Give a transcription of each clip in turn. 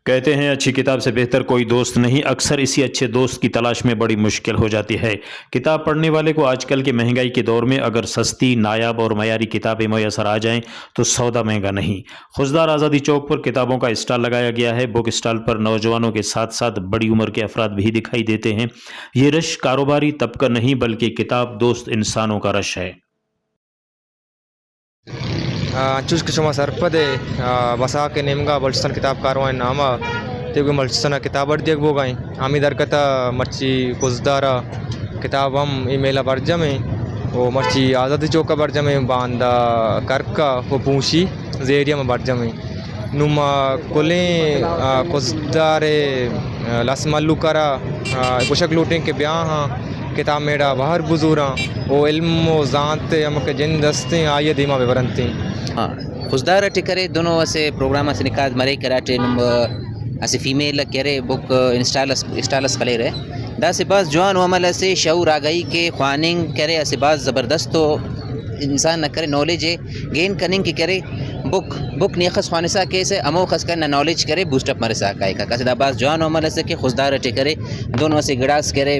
کہتے ہیں، اچھی کتاب سے بہتر کوئی دوست نہیں۔ اکثر اسی اچھے دوست کی تلاش میں بڑی مشکل ہو جاتی ہے۔ کتاب پڑھنے والے کو آجکل کے مہنگائی کے دور میں اگر سستی، نایاب اور معیاری کتابیں میسر آ جائیں تو سودا مہنگا نہیں۔ خضدار آزادی چوک پر کتابوں کا اسٹال لگایا گیا ہے۔ بک اسٹال پر نوجوانوں کے ساتھ ساتھ بڑی عمر کے افراد بھی دکھائی دیتے ہیں۔ یہ رش کاروباری طبقہ نہیں، بلکہ کتاب دوست انسانوں کا رش ہے۔ آ، انچوش کہ شما سرپد ئے، آ، بساک ءِ نیمگا بلوچستان کتاب کاروان ءِ نام ءَ تیوگیں بلوچستان ءَ کتاب اڈ دیگ بوگ ءَ ایں۔ ہمے درگت ءَ مرچی خضدار ءَ کتاب ہم اے میلہ ءَ برجم ایں و مرچی آزادی چوک ءَ برجم ایں، باندا کرک ءَ و پونشی زہری ہم برجم ایں۔ نوں ما کلیں، آ، خضدار ءِ، آ، لس مھلوک ءَ را، آ، گوشگ لوٹیں کہ بیا ہاں کتاب میڑا بہر بزوراں و علم و زانت ءِ ہمک جند ہستیں آئی ءَ دیما ببرنتیں۔ ہاں، خضدار ءِ ٹکرے دونوں اسے پروگرام اسے نکاس مرے کراٹے نم اسے فیمیل کرے بک انسٹال اس، اسٹال اس خلیرے۔ دا سے باز جوان و عمل اسے شعور آگاہی کے خواننگ کرے اسے باز زبردست و انسان نہ کرے نالج گین کننگ کہ کرے۔ بک، بک نی اخس خوانسا کیسے ہمو خس کن نالج کرے بوسٹ اپ مرسا کائے کا۔ کسے دا باز جوان عمل اسے کہ خضدار ٹی کرے، دونوں اسے گڑاس کرے،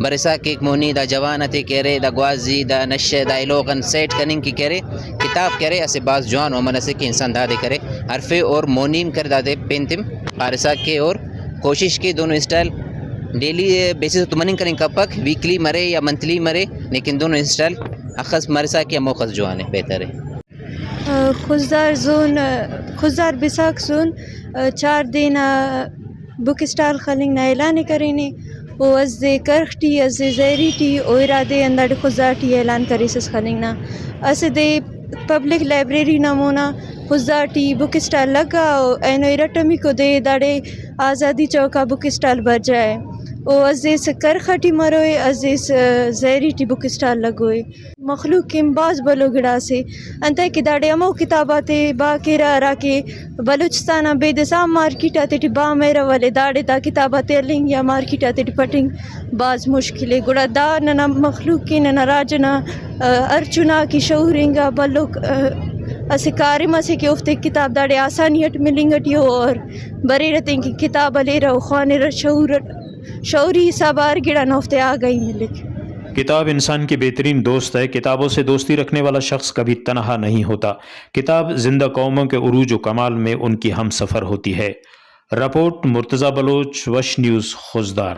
برسا کیک مونی دا جوان اتے کرے، دا گوازی، دا نشے، دا ایلوغن سیٹ کننگ کی کرے، کتاب کرے، اسے باز جوان عمل اسے کہ انسان دادے کرے، حرفے اور مونیم کر دادے پینتم پارسا کے اور کوشش کے دونوں اسٹائل ڈیلی بیسس تو مننگ کننگ کپک، ویکلی مرے یا منتھلی مرے، لیکن دونوں اسٹائل اخس مرسا کہ ہمو خس جوان ہے، بہتر ہے۔ خضدار زون، خضدار بساک زون چار دے نا بک اسٹال خلنگ نا اعلان ء کرینے۔ او ازے کرخ ٹی، ازے زہری ٹی، او ارا دے ہنداڑے خضدار ٹی اعلان کریسس خلنگ نا۔ اسہ دے پبلک لائبریری نا مونا خضدار ٹی بک اسٹال لگا، او اینو ارٹمیکو دے داڑے آزادی چوک آ بک اسٹال برجا ء۔ او ازیس کرخ ٹی مروئے، ازیس زہری ٹی بک اسٹال لگوئے۔ مخلوق کن بھاز بھلو گڑاسے، انتئے کہ داڑے ہمو کتاب آتے با کیرہ ہراکہ بلوچستان آن بیدس عام مارکیٹ آتیٹی با مریرہ، ولے داڑے دا کتاب آتے ہلنگ یا مارکیٹ آتیٹی پٹنگ بھاز مشکل ء۔ گڑا دا ننا مخلوق ء، ننا راج ئنا، آ، ہر چناک ء شعور انگا بھلو، آ، اسہ کاریم اسے کہ اوفتے کتاب داڑے آسانی اٹ ملنگ اٹی ء اور بریرہ تینکہ کتاب ہلیرہ و خوانرہ، شعور اٹ شعوری حساب آ ہر گڑا نا اوفتے آگاہی ملک۔ کتاب انسان کی بہترین دوست ہے۔ کتابوں سے دوستی رکھنے والا شخص کبھی تنہا نہیں ہوتا۔ کتاب زندہ قوموں کے عروج و کمال میں ان کی ہم سفر ہوتی ہے۔ رپورٹ، مرتضی بلوچ، وش نیوز، خضدار۔